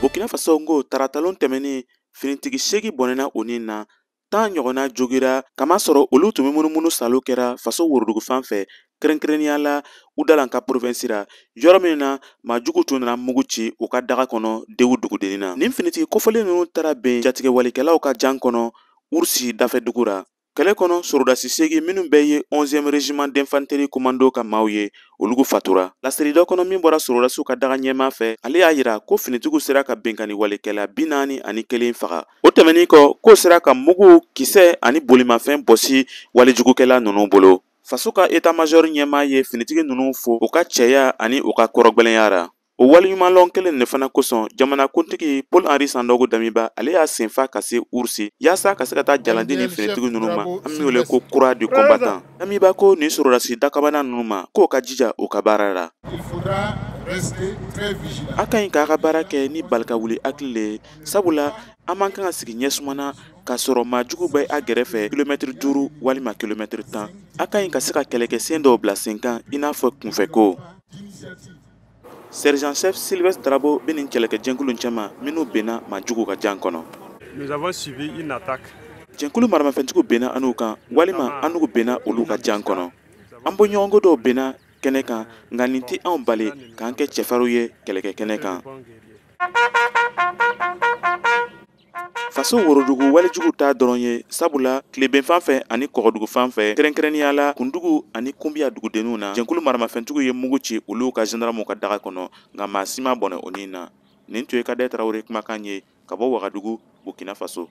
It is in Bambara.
Burkina Faso, ngo taratalon tɛmɛnen, finitigi 8 bɔnɛna o ni na, 10 ɲɔgɔnna jogira, kamasɔrɔ olu tun bɛ munumunu salo kɛra faso worodugu fan fɛ, kɛrɛnkɛrɛnnenya la Udalanka province ra, yɔrɔ min na maajugu tun nana mugu ci u ka daga kɔnɔ Dewu dugudennin na. Nin finitigi kofɔlen ninnu taara ben jatigɛwalikɛlaw ka jan kɔnɔ Ursi dafɛ dugu ra. Kɛlɛ kɔnɔ, sorodasi 8 minnu bɛɛ ye 11e régiment d'infanterie commando ka maaw ye, olu fatura. Laseli dɔ kɔnɔ min bɔra sorodasiw ka daga ɲɛmaa fɛ, ale y'a yira ko finitigiw sera ka binkanni walekɛla 41 faga. O tɛmɛnen kɔ, k'o sera ka mugu, kisɛ ani bolimafɛn bɔsi walejugukɛla ninnu bolo. Faso ka état-major ɲɛmaa ye finitigi ninnu fo u ka cɛya ani u ka kɔrɔgbɛlɛnya ra. O waleɲumanlɔn kelen de fana kosɔn, jamanakuntigi Paul Henri Sandaogo Damiba, ale y'a senfa ka se Ursi yaasa ka se ka taa jalandi ni finitigi ninnu ma, an min wele ko Croix du combattant. Damiba ko nin sɔrɔdasi dakabana ninnu ma k'o ka jija u ka baara la. A ka ɲi k'a ka baara kɛ ni balikawuli hakili le ye, sabula an man kan ka sigi ɲɛsumana k'a sɔrɔ maajugu bɛ a gɛrɛfɛ kilomɛtiri 5 walima kilomɛtiri 10. A ka ɲi ka se ka kɛlɛkɛsen dɔw bila sen kan, i n'a fɔ kunfɛko. Sergent chef Sylvestre Drabo bɛ nin kɛlɛkɛjɛkulu cɛma minnu benna maajugu ka jan kɔnɔ. Nous avons subi une attaque. Jɛnkulu maramafɛntigiw benna an n'u kan, walima an n'u benna olu ka jan kɔnɔ. An bɔɲɔgɔnko dɔw benna kɛnɛ kan, nka nin tɛ anw bali k'an kɛ cɛfarinw ye kɛlɛkɛ kɛnɛ kan. Faso worodugu walejugu t'a dɔrɔn ye, sabula tileben fan fɛ ani kɔgɔdugu fan fɛ, kɛrɛnkɛrɛnnenya la Kundugu ani Kunbiya dugudenninw na, jɛnkulu maramafɛntigiw ye mugu ci olu ka gendarmew ka daga kɔnɔ, nka maa si ma bɔnɛ o ni na. Nin tun ye Kadɛ Tarawele kumakan ye ka bɔ Wagadugu, Burkina Faso.